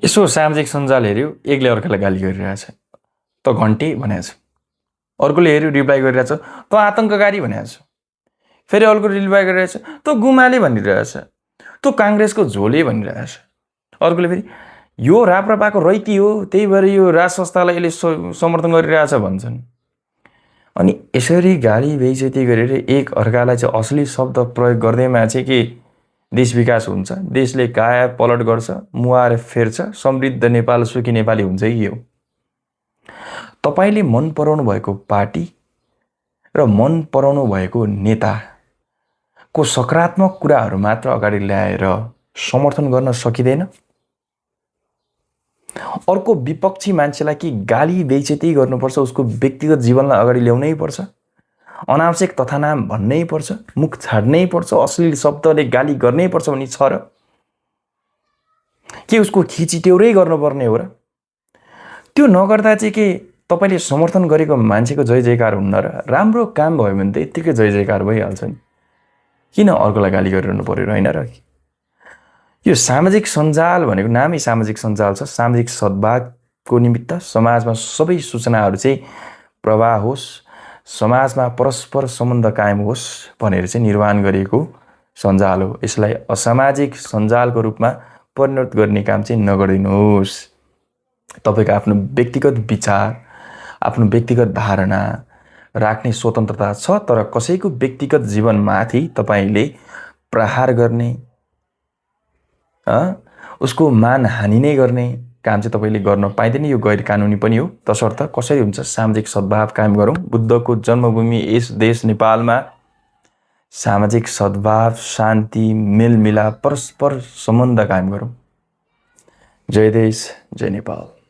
यसो सामाजिक सञ्जाल हेऱ्यो, एकले अर्कालाई गाली गरिरहेछ, त घन्टी भनेको छ। अर्कोले हेऱ्यो रिप्लाई गरिरहेछ, त आतङ्ककारी भनेको छ। फेरि अर्को रिप्लाई गरिरहेछ, त गुमाले भनिरहेछ, त काङ्ग्रेसको झोले भनिरहेछ। अर्कोले फेरि यो राप्रपाको रैती हो, त्यही भएर यो राज संस्थालाई यसले समर्थन गरिरहेछ भन्छन्। अनि यसरी गाली बेइज्जती गरेर एक अर्कालाई चाहिँ असली शब्द प्रयोग गर्दैमा चाहिँ के देश विकास हुन्छ, देशले काया पलट गर्छ, मुहार फेर्छ, समृद्ध नेपाल सुखी नेपाली हुन्छ कि हो। तपाईँले मन पराउनु भएको पार्टी र मन पराउनु भएको नेताको सकारात्मक कुराहरू मात्र अगाडि ल्याएर समर्थन गर्न सकिँदैन। अर्को विपक्षी मान्छेलाई कि गाली बेइज्जती गर्नुपर्छ, उसको व्यक्तिगत जीवनलाई अगाडि ल्याउनै पर्छ, अनावश्यक तथानाम भन्नै पर्छ, मुख छाड्नै पर्छ, अश्लील शब्दले गाली गर्नै पर्छ भन्ने छ र? के उसको खिचिट्याउरै गर्नुपर्ने हो र? त्यो नगर्दा चाहिँ के तपाईँले समर्थन गरेको मान्छेको जय जयकार हुन्न र? राम्रो काम भयो भने त यत्तिकै जय जयकार भइहाल्छ नि। किन अर्कोलाई गाली गरिरहनु पर्यो होइन र? यो सामाजिक सञ्जाल भनेको नामै सामाजिक सञ्जाल छ। सामाजिक सद्भावको निमित्त समाजमा सबै सूचनाहरू चाहिँ प्रवाह होस्, समाजमा परस्पर सम्बन्ध कायम होस् भनेर चाहिँ निर्माण गरिएको सञ्जाल हो। यसलाई असामाजिक सञ्जालको रूपमा परिणत गर्ने काम चाहिँ नगरिदिनुहोस्। तपाईँको आफ्नो व्यक्तिगत विचार, आफ्नो व्यक्तिगत धारणा राख्ने स्वतन्त्रता छ, तर कसैको व्यक्तिगत जीवनमाथि तपाईँले प्रहार गर्ने, उसको मानहानि नै गर्ने काम चाहिँ तपाईँले गर्न पाइँदैन। यो गैर कानुनी पनि हो। तसर्थ कसरी हुन्छ सामाजिक सद्भाव कायम गरौँ। बुद्धको जन्मभूमि यस देश नेपालमा सामाजिक सद्भाव, शान्ति, मेलमिलाप, परस्पर सम्बन्ध कायम गरौँ। जय देश, जय नेपाल।